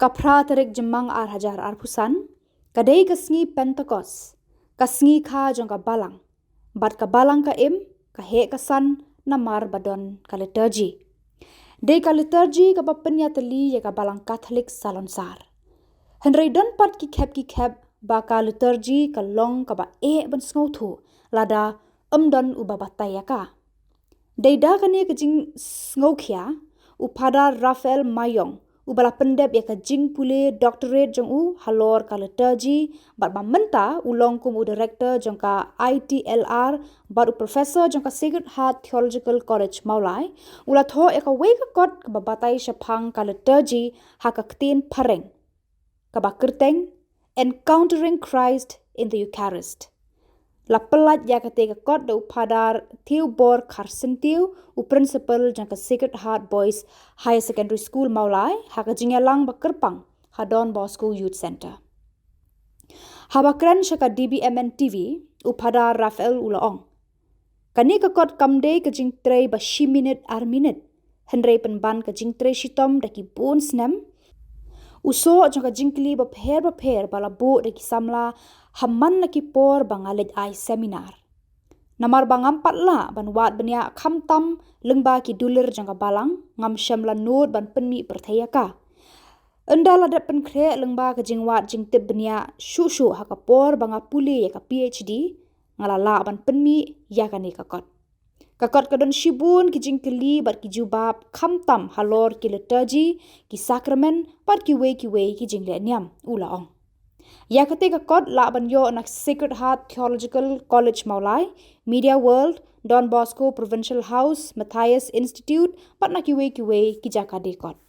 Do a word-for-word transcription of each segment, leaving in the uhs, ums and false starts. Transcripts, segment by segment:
Ka phra tarik Jymmang ar hajar arphew san, ka dei ka sngi Pentekost, ka sngi kha jong ka balang, bad ka balang ka im, ka heh ka san, namar ba don ka liturgy. Dei ka liturgy kaba pynïatylli ïa ka balang Katholik salonsar. Hynrei don pat ki khep ki khep ba ka liturgy ka long kaba eh ban sngewthuh, lada ym don uba batai ïa ka. Dei da kane ka jingsngewkhia, u Phadar Raphael Mayong, uba la pyndep ïa ka jingpule doctorate jong u halor ka liturgy, bad ba mynta u long kum u director jong ka I T L R, bad u professor jong ka Sacred Heart Theological College Mawlai, u la thoh ïa kawei ka kot kaba batai shaphang ka liturgy ha ka ktien phareng, kaba kyrteng Encountering Christ in the Eucharist. La pyllait ïa kata ka kot da u Phadar Theobor Kharsyntiew, u principal jong ka Sacred Heart Boys Higher Secondary School Mawlai, ha ka jingïalang ba kyrpang ha Don Bosco Youth Centre. Haba kren sha ka D B M N T V, u Phadar Raphael u la ong, kane ka kot kam dei ka jingtrei ba shi minit ar minit, hynrei pynban ka jingtrei shitom da ki bun snem. U soh jong ka jingkylli bapher bapher ba la buh da ki samla ha man la ki por ba nga leit ai seminar. Namar ba ngam pat lah ban wad bniah khamtam lyngba ki dulir jong ka balang, ngam shym la nud ban pynmih pyrthei ïa ka. Ynda la dep pynkhreh lyngba ka jingwad jingtip bniah shuh shuh ha ka por ba nga pule ïa ka P H D, nga la lah ban pynmih ïa kane ka kot. Ka kot ka don shibun ki jingkylli bad ki jubab khamtam halor ki liturgy, ki sakramen, bad kiwei kiwei ki jingleh niam, u la ong. Ïa kata ka kot lah ban ïoh na Sacred Heart Theological College Mawlai, Media World, Don Bosco Provincial House, Matthias Institute, bad na kiwei kiwei ki jaka die kot.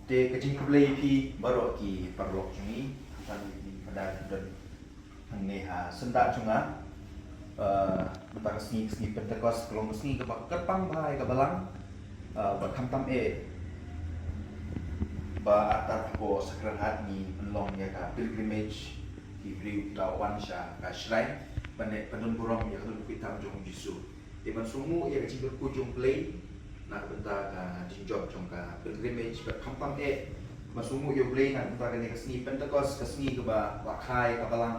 Te ka jingkhublei ïa phi baroh ki paralok jong ngi, khamtam ïa phi Phadar ki don hangne ha syndah jong nga. Eh, mynta ka sngi, sngi Pentekost, ka long ka sngi kaba kyrpang bha ïa ka balang. Eh, bad khamtam eh ba artat hapoh Sacred Heart ngi pynlong ïa ka pilgrimage, ki briew ki la wan sha ka shrine ban leit pyndon burom ïa ka donbok tam jong u Jisu. Te ban sngewthuh ïa ka jingkyrkhu jong U Blei na ka bynta ka jingjop jong ka pilgrimage, bad khamtam eh ban sngewthuh ïa U Blei na ka bynta kane ka sngi Pentekost, ka sngi kaba la kha ïa ka balang.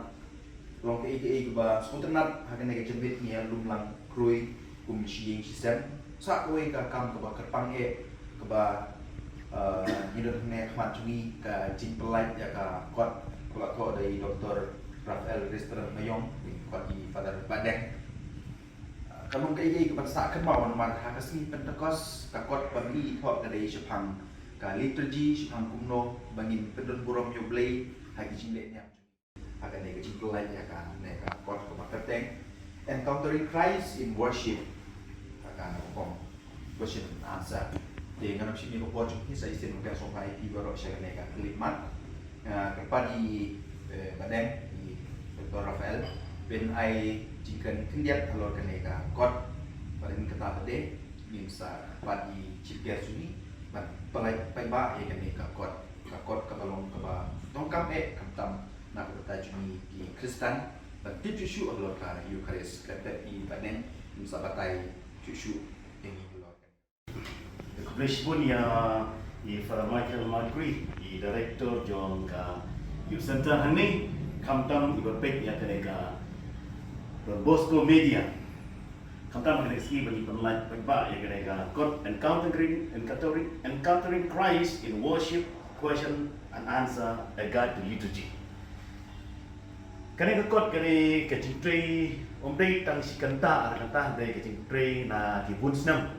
Long kaei kaei kaba sngewtynnat ha kane ka janmiet ngi ïalum lang khrui kum shi ïing shi sem. Sa kawei ka kam kaba kyrpang eh kaba, eh, ngi don hangne ha khmat jong ngi, ka jingpyllait ïa ka kot kaba la thoh da i Doktor Raphael Restaurant Mayong, i kot i Phadar Bahdeng. Ka long kaei kaei kaban sah kynmaw namar ha ka sngi Pentekost ka kot ba ngi thoh ka dei shaphang ka liturgy, shaphang kumno ba ngin pyndon burom ïa U Blei ha ki jingleh niam. Ha kane ka jingpyllait ïa kane ka kot kaba kyrteng Encountering Christ in Worship. Ha ka rukom question and answer. Te ngan ym shim ïa ka por jong phi, sa shisien ngan pynshong bha ïa phi baroh sha kane ka khyllipmat. Nga kyrpad ïa i, eh, Bahdeng, i Doktor Raphael, ban ai jingkren khyndiat halor kane ka kot. Bad kata pat de ngin sa kyrpad ïa i chief guest jong ngi ban pyllait paidbah ïa kane ka kot. Ka kot kaba long kaba donkam eh, khamtam na ka bynta jong ngi ki Khristan ban tip shuh shuh halor ka Eucharist. Kyrpad ïa i Bahdeng, ngin sa batai shuh shuh ïa ngi halor. Khublei shibun ïa i Father Michael Markgree, i director jong ka Youth Centre hangne, khamtam iba peit ïa kane ka Don Bosco Media. Khamtam ha kane ka sngi ba ngi pynlait paidbah ïa kane ka kot Encountering, Encountering, Encountering Christ in Worship, Question and Answer, A Guide to Liturgy. Kane ka kot, kane ka jingtrei, ym dei tang shi kynta ar kynta, hynrei ka jingtrei na ki bun snem.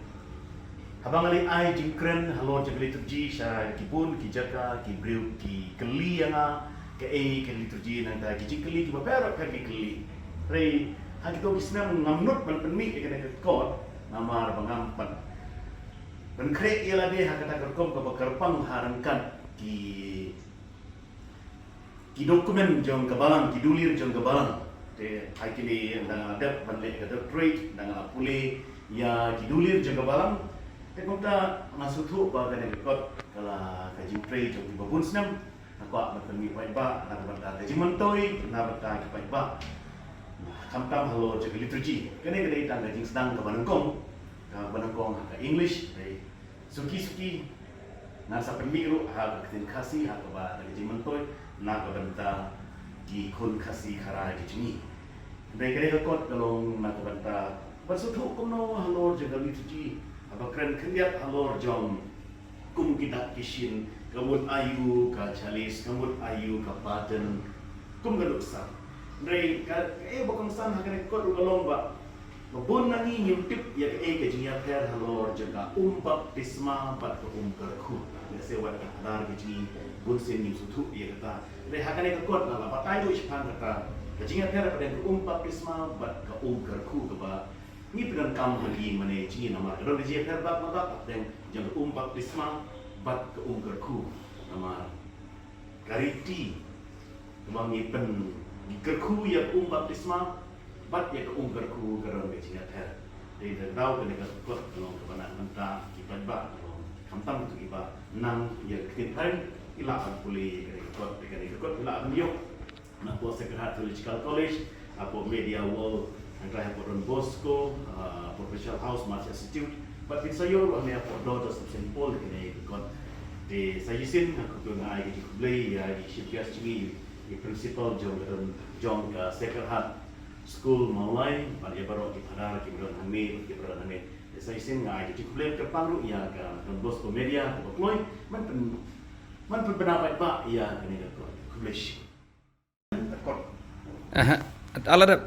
Haba nga leit ai jingkren halor jong ka liturgy sha ki bun ki jaka, ki briew ki kylli ïa nga kaei ka liturgy, nangta ki jingkylli kiba pher bapher ki kylli. Hynrei ha kito ki snem ngam nud ban pynmih ïa kane ka kot namar ba ngam pat pynkhreh ïa lade ha kata ka rukom kaba kyrpang ha ryngkat ki ki document jong ka balang, ki dulir jong ka balang. Te ha kine ynda nga la dep ban leh ka doctorate, ynda nga la pule ïa ki dulir jong ka balang. Te kumta nga sngewthuh ba kane ka kot ka la ka jingtrei jong kiba bun snem. Nga kwah ban pynmih paidbah na ka bynta ka jingmyntoi na ka bynta ki paidbah, khamtam halor jong ka liturgy. Kane ka dei tang ka jingsdang kaba nyngkong, kaba nyngkong ha ka English, dei suki suki. Ngan sa pynmih ruh ha ka ktien Khasi ha kaba da ka jingmyntoi na ka bynta ki khun Khasi Khara ki jong ngi. Hynrei kane ka kot ka long na ka bynta ban sngewthuh kumno halor jong ka liturgy, haba kren khyndiat halor jong kum ki dak ki shin, ka mut aïu ka chalice, ka mut aïu ka pattern, kum ka nuksa. Hynrei ka, kaei ba kongsan ha kane ka kot ruh ka long ba, ba bun na ngi ngim tip ïa kaei ka jingïapher halor jong ka um baptisma bad ka um kyrkhu. Lehse wat ka khadar ka jong ngi bun sien ngim sngewthuh ïa kata. Hynrei ha kane ka kot nga la batai ruh shaphang kata ka jingïapher hapdeng ka um baptisma bad ka um kyrkhu kaba ngi pyndonkam ha ngi mane jong ngi namar ka don ka jingïapher bak na bak hapdeng jong ka um baptisma bad ka um kyrkhu. Namar ka riti kaba ngi pyn, ngi kyrkhu ïa ka um baptisma bad ïa ka um kyrkhu ka don ka jingïapher. Dei da ka daw kane ka kot ka long kaba na ka bynta ki paidbah ka long khamtam kito kiba nang ïa ka ktien phareng ki lah ban pule ïa kane ka kot, ïa kane ka kot ki lah ban ïoh na poh Sacred Heart Theological College, hapoh Media World, hangtai hapoh Don Bosco, ah, Perpetual House Martyrs Institute, bad kin sa ïoh ruh hangne hapoh Daughters of Saint Paul kane ka kot. Te sa shisien nga khublei, nga ai ka jingkhublei ïa ki chief guest jong ngi, i principal jong ka don jong ka Sacred Heart School Mawlai, bad ïa baroh ki phadar kiba don hangne, kiba don hangne. Te sa shisien nga ai ka jingkhublei kyrpang ruh ïa ka Don Bosco Media kaba kloi ban pyn, ban pynbna paidbah ïa kane ka kot. Khublei shibun. Aha. Ala dep.